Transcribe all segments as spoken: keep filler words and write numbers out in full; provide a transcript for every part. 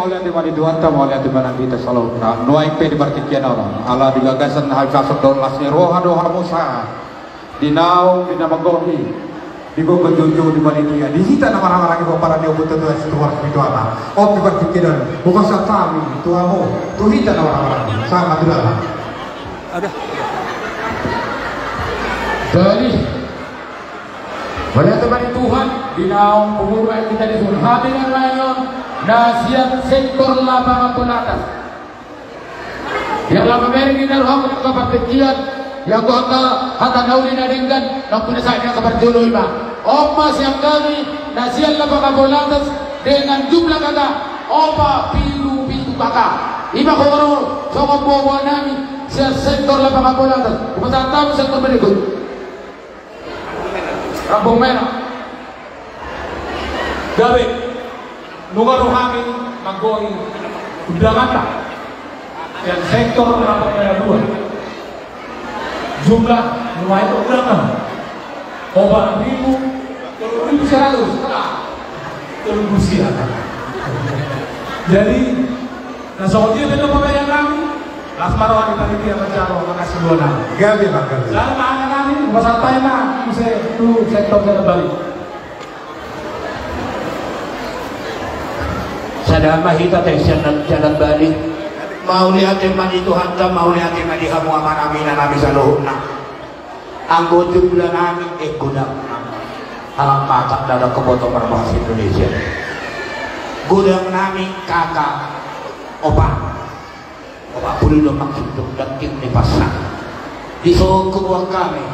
Mauliate ma di Tuhanta, mauliate ma di hita saluhutna. Nuaeng pe di partingkian on, ala di bagasan hahipason dohot las ni roha do hamu sahat di naung di na manggohi, di gogo joujou di panitia, di hita na marhahamaranggi, pomparan ni ompunta Tuan Situmorang Sipitu Ama. On di partingkian on, hupasahat hami tu hamu, tu hita na marhahamaranggi. Sahat ma tu damang. Ada. Jadi, mauliate ma di Tuhan, di naung umur baen hita dison, hami na lae on, na sian sektor Lapangan Bolatas. Ia laho mamereng hita rohangku di angka partingkian, ia angka hata na uli na denggan, na puna saat ni angka parjolo i ma. On ma sian hami, na sian Lapangan Bolatas, dengan jumlah K K opat pulu pitu K K. I ma huboto songon boaboa nami, sian sektor Lapangan Bolatas. Hupasahat hami sektor berikut. Rambung Merah. Gabe, nunga ro hami manggohi undanganta sian sektor Rambung Merah dua. Jumlah nunga i undanganta opat ribu, tolu ribu seratus, tolu ribu sia. Jadi, na songon dia pe do pambahenan nami. Las ma roha ni panitia manjalo, makasih dua nami. Gabe ma, gabe. Jalo ma angka nami, hupasahat hami ma muse tu sektor Jalan Bali. Sada ma hita tu sian Jalan Bali. Mauliate ma di Tuhanta, mauliate ma di hamu amanami, inanami saluhutna. Anggo jumlah nami, eh, godang nami. Alam Batak, ndada huboto marbahasa Indonesia. Godang nami K K opat. Opat pulu do maksudna, dangkin ni pasa. Dison huboan hami.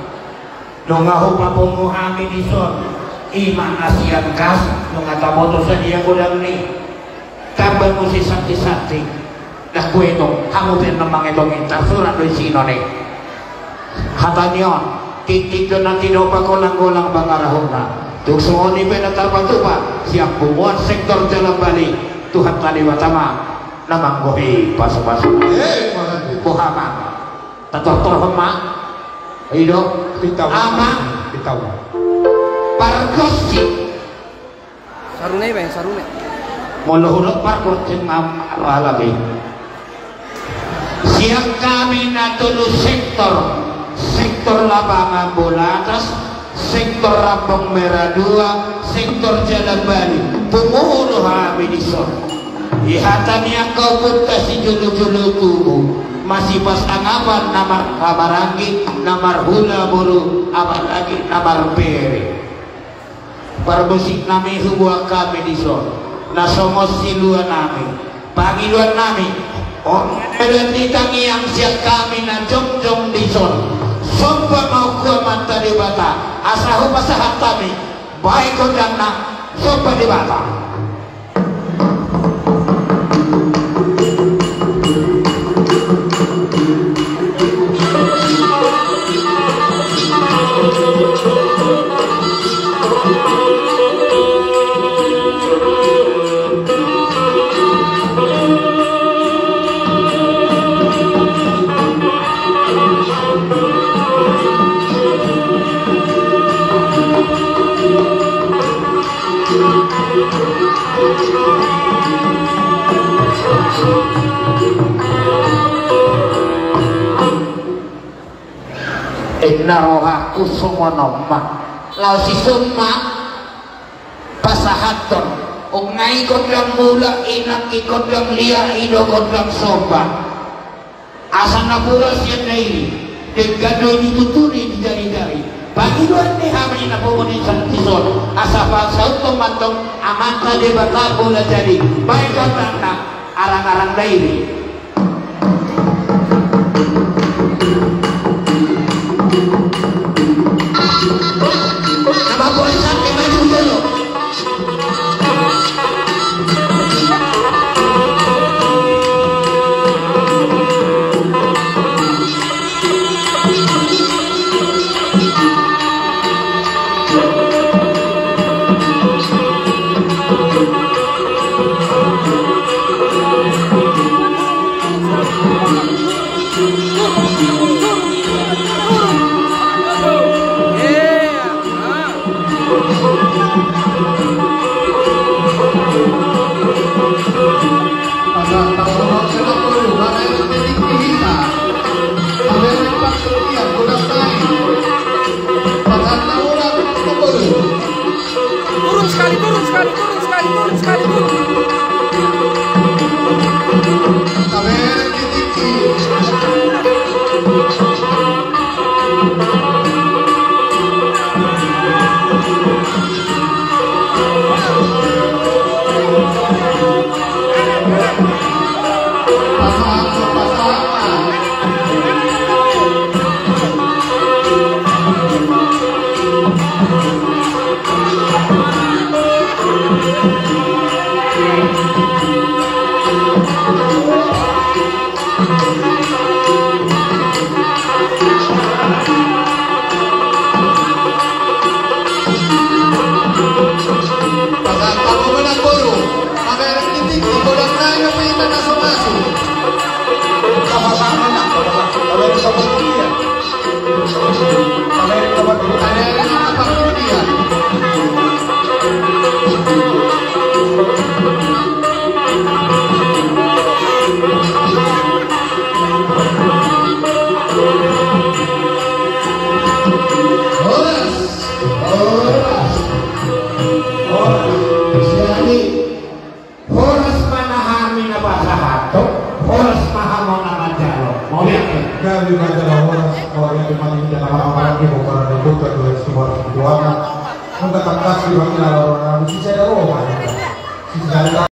Nunga hupapungu hami dison. I ma na sian kas, nunga taboto sadia godang ni. Tamba muse santi-santi. Ndang huetong, hamu pe na mangetong i, tarsurat do isina on. Hata ni on, tintin do na tinopa, golang-golang pangarahutna. Tung songon i pe na tarpatupa sian punguan sektor Jalan Bali, Tuhanta Debata ma na manggohi pasu-pasu. Eh, makasih. Boha ma. Tatortorhon ma. I do. Pitau. Amang. Pitau. Pargonsi. Sarune, Bang, sarune. Molo hudok pargonsi ma, ala be. Sian hami na tolu sektor, sektor Lapangan Bolatas, sektor Rambung Merah dua, sektor Jalan Bali. Pungu do hami dison. Di hata ni angka ompunta sijolo-jolo tubu, masipasangapan na marhahamaranggi, na marhula boru, apalagi na marpere. Parmusik nami, huboan hami dison na songon silua nami, pangidoan nami. On ma di tangiang sian hami na jongjong dison. Somba ma tu Amanta Debata asa hupasahat hami baen gondangna. Somba Debata. Inna rohangku songon on ma. Laos dison ma pasahathon. Nunga i gondang mulak, nunga i gondang liat, i do gondang somba. Asa napuran sian Dairi, denggan do i dituturi, dijari-jari. Pangidoan ni hami na pungu dison, asa pasauthon ma antong Amanta Debata Bola Jadi, baen gondangna, arang-arang Dairi. Horas. Horas. Horas. Jadi, horas ma na hami na pasahathon, horas ma hamu na manjalo. Mauliate. Gabe ma jala horas, mauliate ma di hita na marhahamaranggi, boha na di kota, dua ratus dua puluh dua. Nunga tangkas di bangkina lawan, di sisa roha. Sisa